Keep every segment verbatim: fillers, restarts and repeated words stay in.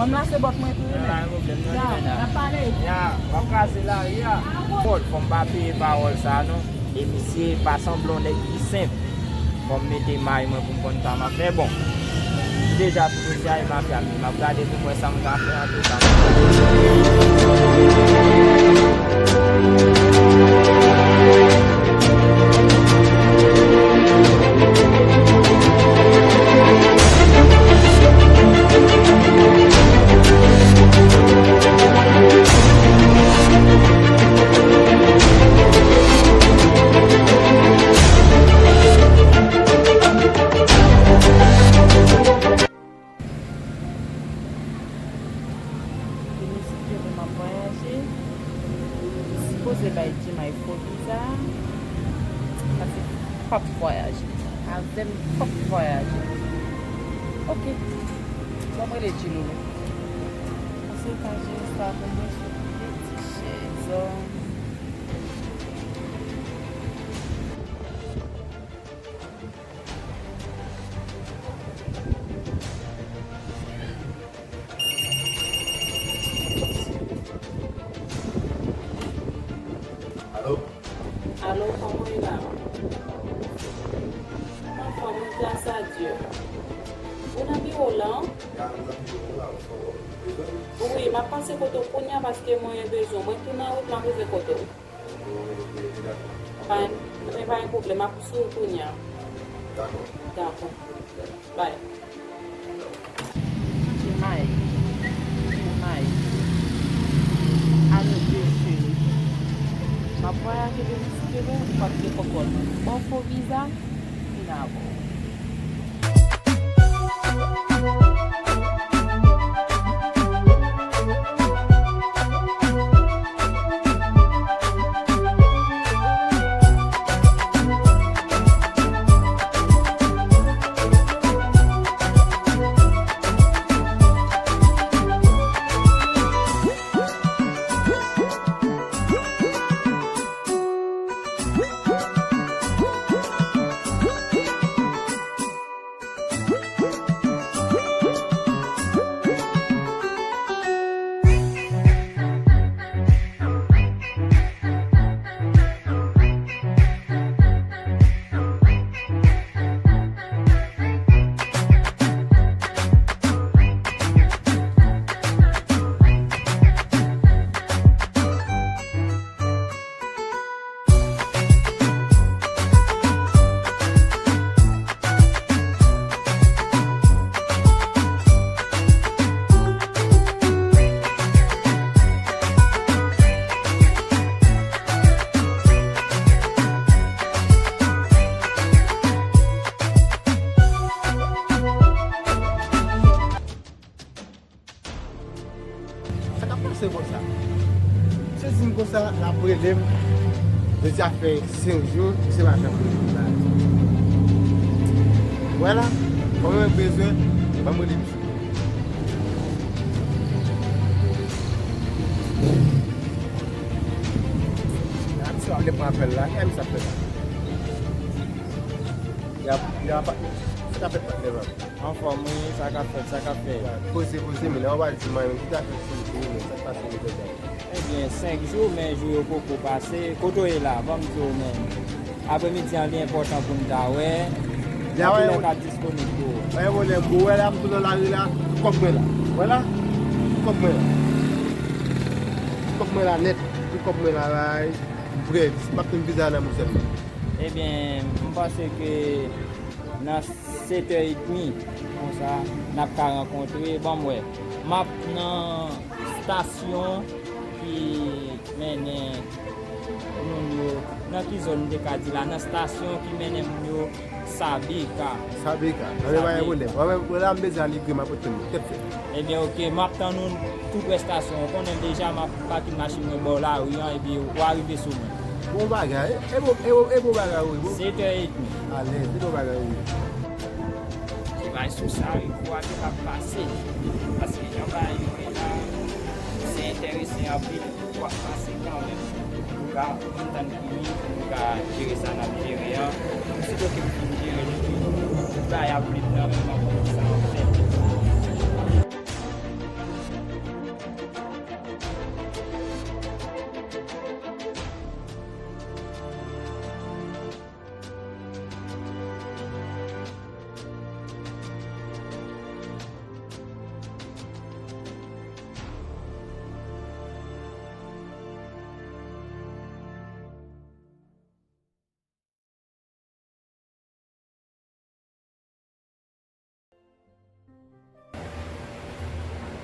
Ban m lase bòt mwen tou wi, men. Pa gen pwoblèm non, Limena. N ap pale. Ya, w ap kraze lari a. Fò, fò m pa peye pawòl sa non. E misye pa sanble yon nèg ki senp. Fò m mete may mwen pou m konn sa m ap fè. Bon, m deja sou dosye a, e mafya m ye. M ap gade pou m wè sa m ka fè antouka. Demen si Dye vle m ap vwayaje. Sipoze bay Jemay fo viza. Paske p ap vwayaje. Avè m p ap vwayaje. Oke. Bon, mwen rele Djiloulou. Paske l ka jere sa pou mwen sou de ti chèz. Alo? Alo, kòman w ye la? Anfòm, wi, gras a Dye. Ou nan biwo w la? Ya, m nan biwo m la, anfòm. Ou bezwen m? Wi, m ap pase kote w kounye a paske mwen bezwen w. Mwen tou nan wout, m ap rive kote w. Pa gen, pa gen pwoblèm, m ap sou w kounye a. Dakò. Dakò. Bay. Jemay. Jemay. Alo, byen cheri. M ap vwayaje demen si Dye vle, ou p ap gen kòkòt. Ban m fo viza, m vin avè w. Sa k ap pase konsa? Misye di m konsa, l ap rele m. Jodi a fè senk jou, misye pa janm rele m. Wè la, kòman mwen bezwen, ban m rele misye. Misye pa vle pran apèl la, kisa misye ap fè la? Y ap, y ap, sa k ap fèt patnè m? Anfòm wi, sa k ap fèt, sa k ap fèt. Poze, poze, men lè w pa di m anyen, men ki zafè sou ou, men sa k pase, men jodi a? Ebyen, senk jou, men jou yo poko pase. Kote w ye la? Ban m di w, men. Apremidi an, li enpòtan pou n ta wè. Kilè w ka disponib pou ou? Wè, wè, lè m wè la, m tou nan lari la, kòb mwen la. Wè la? Kòb mwen la. Kòb mwen la nèt. Kòb mwen la, bay. M prè. M ap tann viza nan men sèlman. Ebyen, m panse ke nan sèt è edmi, konsa, n ap ka rankontre. Ban m wè. M ap nan estasyon ki mennen moun yo, nan ki zòn m te ka di la, nan estasyon ki mennen moun yo Sabeka. Sabeka. Nan men pa gen pwoblèm. Wè, wè, wè, la m bezwen ale gre, m ap rete tèt frèt. Ebyen, oke, m ap tann ou tou prè estasyon. Ou konnen deja m ap pake machin mwen bò lari an, epi w a rive sou mwen. Bon bagay. E bon, e bon, e bon bagay, wi, bon. Sèt è edmi. Alèz, e bon bagay, wi. Li bay sou sa, wi, pou a te ka pase. Paske jan bagay yo ye la, se enterese anpil. W ap pase kanmenm. Antouka, m tann fini pou nou ka jere sa n ap jere an. Sito ke m fin jere l, epi tout bagay ap vin nan men m, m ap konn sa m ap fè.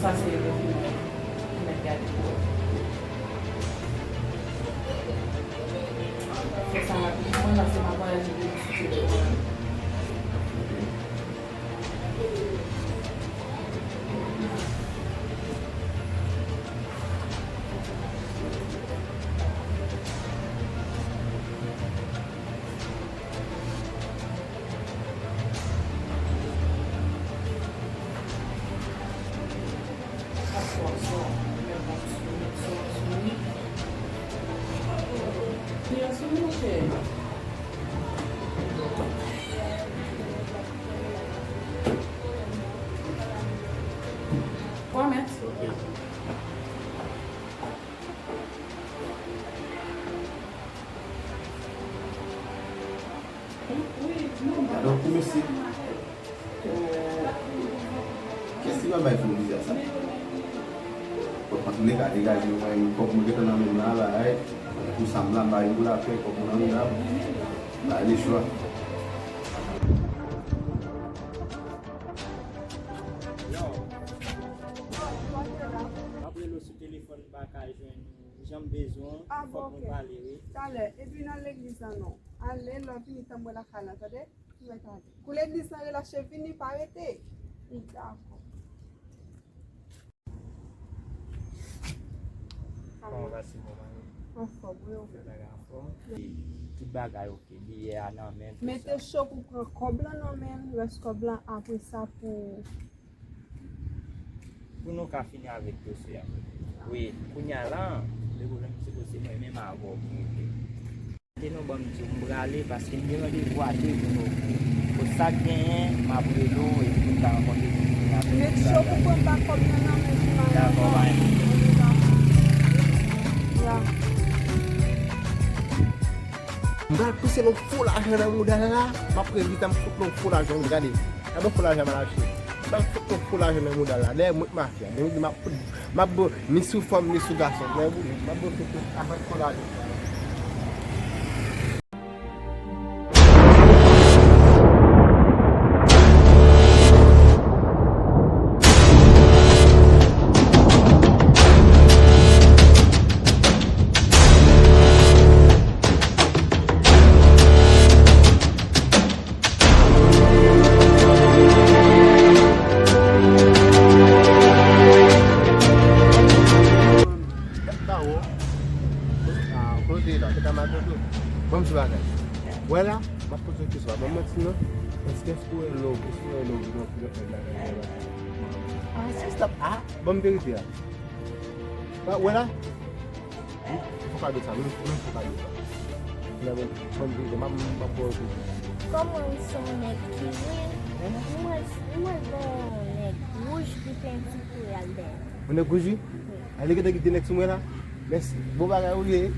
Sa se yo ki mèt, ki mèt gade pou ou. Fè sa rapidman, paske m ap vwayaje demen si Dye vle. Pwomèt. Gade yon kou mesye. Kiyès ki va bay fanm viza sa? Bon, antouleka, degaje w, bay m kòb mwen gentan nan men m la, bagay. Pou sa m la, m bay pou lapè, kòb mwen nan men m la. Bay lechwa. M ap rele w sou telefòn, m pa ka jwenn ou. Jan m bezwen w, fòk nou pale, wi. Talè, epi nan legliz la non. Ale, lè w vini, tann mwen lakay la, tande? Wi, tande. Kou legliz la relache, vini, pa rete. Wi, dakò. Kòman w pase moman yo? Anfòm, wi, ou menm? Tout bagay anfòm? Wi. Tout bagay oke, biyè a nan men, tout sa. Mete chòk ou pran kòb lan nan men l, rès kòb lan, apre sa pou Pou nou ka fini avèk dosye a. Wi, kounye a la, le pwoblèm se ke se mwen menm avè w ki rete. Kite nou ban m di w m prale, paske m gen randevou a de moun oke. Pou sa k genyen, m ap rele w epi pou n ka rankontre pou n fini avèk sa. Make sure pou pran ba kòb nan nan men ti madanm nan. Dakò, pa gen pwoblèm. Ya. M pral pouse yon fo lajan nan mouda l la, m ap pran vit la, m fout yon fo lajan, gade. Gade yon fo lajan m al achte. M pral fout yon fo lajan nan mouda l la. Lè mwen k mafya, lè m di m ap fout, m ap bo, ni sou fanm, ni sou gason. Lè m ap bo tout yon afè fo lajan. Bon, m sou bagay. Wè la, m ap poze yon kesyon. Ban m manti non. Èske, èske w wè lòg, èske w wè lòg, lòg, lòg, lòg, lòg, lòg? Ah, se stop. Ah, ban m verite a. Ah, wè la? Wi, fo kado sa, menm, menm fo kado sa. Wè la, ban m, ban m verite, m ap, m ap wè w tou. Kòm mwen, m se yon nèg ki wi, mwen, mwen gen yon nèg wouj ki penti pou al dèyè. Yon nèg wouj, wi? Wi. A, li gentan kite nèg sou mwen la? Mèsi. Bon bagay ou ye.